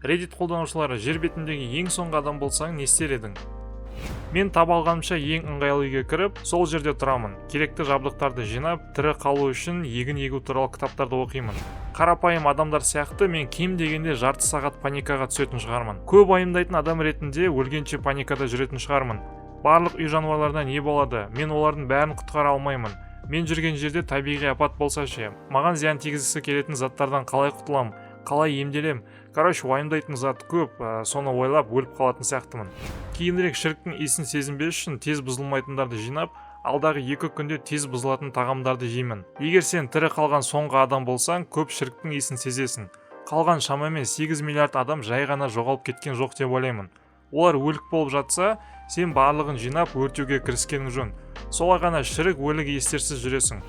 Reddit қолданушылары: жер бетіндегі ең соңғы адам болсаң, не істер едің? Мен таба алғанымша ең ыңғайлы үйге кіріп, сол жерде тұрамын. Керекті жабдықтарды жинап, тірі қалу үшін егін егу туралы кітаптарды оқимын. Қарапайым адамдар сияқты мен кем дегенде жарты сағат паникаға түсетін шығармын. Көп уайымдайтын адам ретінде өлгенше паникада жүретін шығармын. Барлық үй жануарларына не болады? Мен олардың бәрін құтқара алмаймын. Мен жүрген жерде табиғи апат болса ше? Маған зиян тигізгісі келетін заттардан қалай құтылам? Қалай емделем? Короче, уайымдайтын зат көп, соны ойлап өліп қалатын сияқтымын. Кейінірек шіріктің иісін сезінбес үшін тез бұзылмайтындарды жинап, алдағы 2 күнде тез бұзылатын тағамдарды жеймін. Егер сен тірі қалған соңғы адам болсаң, көп шіріктің иісін сезесің. Қалған шамамен 8 миллиард адам жай ғана жоғалып кеткен жоқ деп ойлаймын. Олар өлік болып жатса, сен барлығын жинап, өртеуге кіріскенің жөн. Солай ғана шірік, өлік иістерсіз жүресің.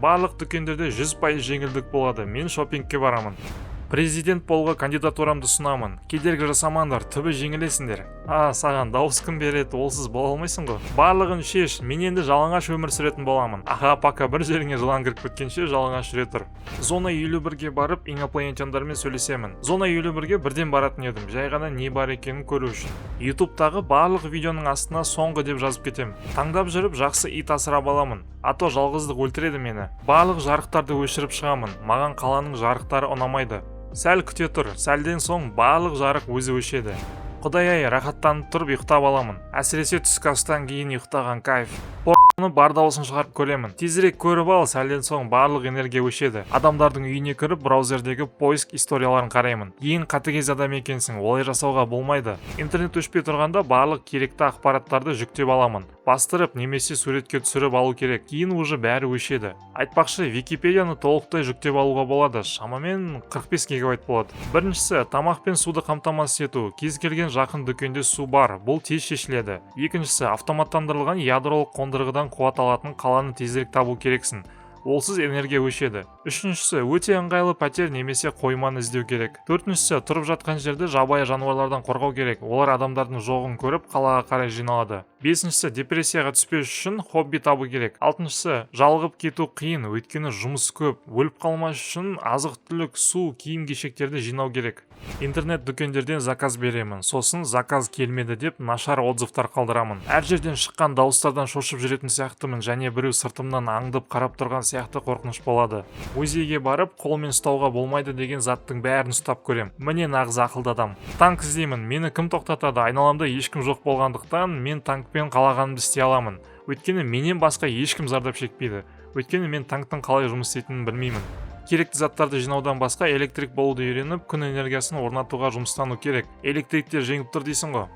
Барлық дүкендерде 100% жеңілдік болады, мен шопингке барамын. Президент болуға кандидатурамды ұсынамын. Кедергі жасамаңдар, түбі жеңілесіңдер. А, саған дауыс кім береді? Олсыз бола алмайсың ғой. Барлығын шеш, мен енді жалаңаш өмір сүретін боламын. Аха, пока бір жеріңе жылан кіріп кеткенше, жалаңаш жүре тұр. Зона 51-ге барып, инопланетяндармен сөйлесемін. Зона 51-ге бірден баратын едім, жай ғана не бар екенін көру үшін. Ютубтағы барлық видеоның астына «соңғы» деп жазып кетем. Таңдап жүріп жақсы ит асырап аламын, а то жалғыздық өлтіреді мені. Барлық жарықтарды өшіріп шығамын. Маған қаланың жарықтары ұнамайды. Сәл күте тұр, сәлден соң барлық жарық өзі өшеді. Құдай ай, рахаттанып тұрып ұйықтап аламын. Әсіресе түскі астан кейін ұйықтаған кайф. Порно бар дауысын шығарып көремін. Тезірек көріп ал, сәлден соң барлық энергия өшеді. Адамдардың үйіне кіріп, браузердегі поиск историяларын қараймын. Ең қатыгез адам екенсің, олай жасауға болмайды. Интернет өшпей тұрғанда барлық керекті ақпараттарды жүктеп аламын. Бастырып немесе суретке түсіріп алу керек, кейін уже бәрі өшеді. Айтпақшы, Википедияны толықтай жүктеп алуға болады, шамамен 45 гигабайт болады. Біріншісі – тамақ пен суды қамтамасыз ету. Кез келген жақын дүкенде су бар, бұл тез шешіледі. Екіншісі – автоматтандырылған ядролық қондырғыдан қуат алатын қаланы тезірек табу керексің, олсыз энергия өшеді. Үшіншісі – өте ыңғайлы пәтер немесе қойманы іздеу керек. Төртіншісі – тұрып жатқан жерді жабайы жануарлардан қорғау керек, олар адамдардың жоғын көріп, қалаға қарай жиналады. Бесіншісі – депрессияға түспес үшін хобби табу керек. Алтыншысы – жалығып кету қиын, өйткені жұмыс көп. Өліп қалмас үшін азық түлік, су, киім кешектерді жинау керек. Интернет дүкендерден заказ беремін, сосын заказ келмеді деп нашар отзывтар қалдырамын. Әр жерден шыққан дауыстардан шошып жүретін сияқтымын және біреу сыртымнан аңдып қарап тұрған сияқты қорқыныш болады. Музейге барып, қолмен ұстауға болмайды деген заттың бәрін ұстап көрем. Міне, нағыз ақылды адам. Танк іздеймін. Мені кім тоқтатады? Айналамда ешкім жоқ болғандықтан, мен танкпен қалағанымды істей аламын, өйткені менен басқа ешкім зардап шекпейді, өйткені мен танктың қалай жұмыс істейтінін білмеймін. Керекті заттарды жинаудан басқа, электрик болуды үйреніп, күн энергиясын орнатуға жұмыстану керек. Электриктер жеңіп тұр дейсің ғой.